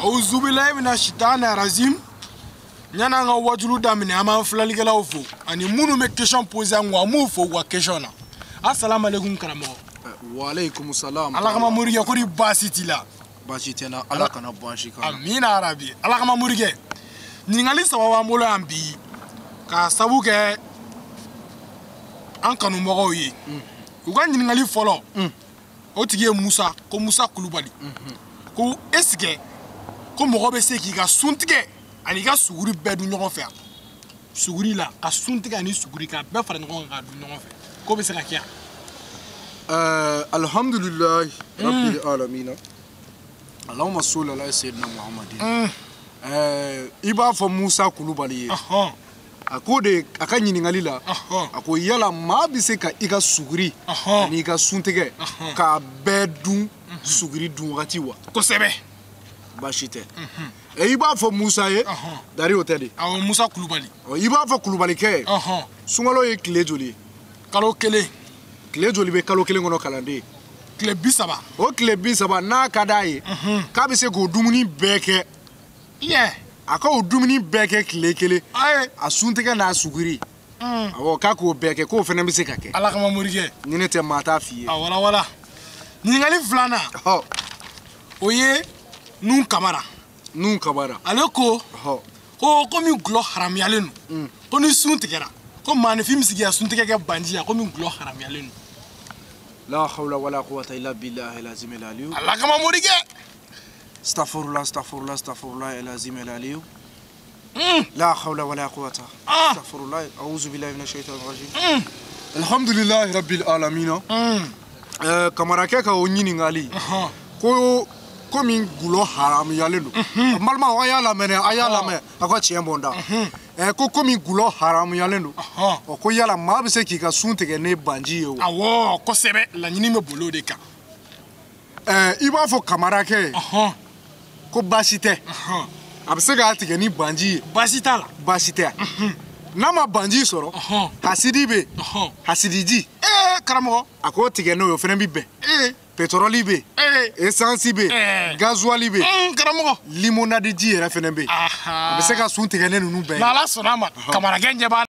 Auzubillahi mina shitani rajim. Ɲan'an ka wajulu daminɛ, an b'an filalikɛlaw fo ani minnu bɛ question poser an kun, an b'u fo u ka question na. Assalamu alaikum karamɔgɔ. Wa alaikum salam. Ala kama morikɛ, ko ni baasi t'i la? Baasi tɛ n na, Ala kana baasi k'an na. Amina rabi. Ala kama morikɛ, ɲininkali saba b'an bolo yan bi k'a sabu kɛ an kanumɔgɔw ye. U ka ɲininkali fɔlɔ, o tigi ye Musa, ko Musa Kulubali, ko est ce que ko mɔgɔ bɛ se k'i ka suntigɛ ani i ka suguri bɛɛ dun ɲɔgɔn fɛ yan? Suguri la, ka suntigɛ ani suguri k'a bɛɛ fara ɲɔgɔn kan k'a dun ɲɔgɔn fɛ, k'o bɛ se ka kɛ yan? Alhamdulilayi rabbil alamina, Allahumma salli ala sayyidina Muhammadin. I b'a fɔ Musa Kulubali ye, a ko de a ka ɲininkali la, a ko yala maa bɛ se ka i ka suguri ani i ka suntigɛ k'a bɛɛ dun suguri dun wagati wa? Kosɛbɛ. Baasi tɛ. I b'a fɔ Musa ye dari, o tɛ de? Awɔ, Musa Kulubali. I b'a fɔ Kulubalikɛ ye, sunkalo ye tile joli ye? Kalo kelen. Tile joli bɛ kalo kelen kɔnɔ, kalanden? Tile 30. O tile 30, n'a ka d'a ye k'a bɛ se k'o dumuni bɛɛ kɛ, a ka o dumuni bɛɛ kɛ tile kelen, a suntigɛ n'a suguri, awɔ, k'a k'o bɛɛ kɛ, k'o fana bɛ se ka kɛ. Ala kama morikɛ. Ni ne tɛ, maa t'a f'i ye. A wala wala. Ɲininkali filanan, o ye Nun Kamara. Nun Kamara. Ale ko ko komi gulɔ haramuyalen don, ko ni sun tigɛra, ko maaninfin bɛ se k'i ka suntigɛ kɛ banji ya, komi gulɔ haramuyalen don. La hawla wala quwwata illa billahi al-azim al-aliyu. Ala kama morikɛ. Astaghfirullah, astaghfirullah, astaghfirullah al-azim al-aliyu. La hawla wala quwwata. Astaghfirullah, a'udhu billahi minash shaitanir rajim. Alhamdulillahi rabbil alamin. Kamarakɛ ka o ɲininkali, ko komi gulɔ haramuyalen don, n balimaw, a y'a lamɛn dɛ, a y'a lamɛn, a ka tiɲɛ bɔ n da. Ko komi gulɔ haramuyalen don, ɔ, ko yala maa bɛ se k'i ka sun tigɛ ne banji ye o? Awɔ, kosɛbɛ, laɲini bɛ boli o de kan. I b'a fɔ Kamarakɛ ye ko baasi tɛ, a bɛ se k'a tigɛ ni banji ye. Baasi t'a la. Baasi tɛ. N'a ma banji sɔrɔ, hasidi bɛ yen, hasidiji. Karamɔgɔ. A k'o tigɛ n'o ye, o fana bɛ bɛn. Pétrole bɛ yen, essence bɛ yen, gasoil bɛ yen. Karamɔgɔ. Limonade ji yɛrɛ fana bɛ yen. A bɛ se ka sun tigɛ ne ninnu bɛɛ ye. N'Ala sɔnna a ma, Kamarakɛ ɲɛ b'a.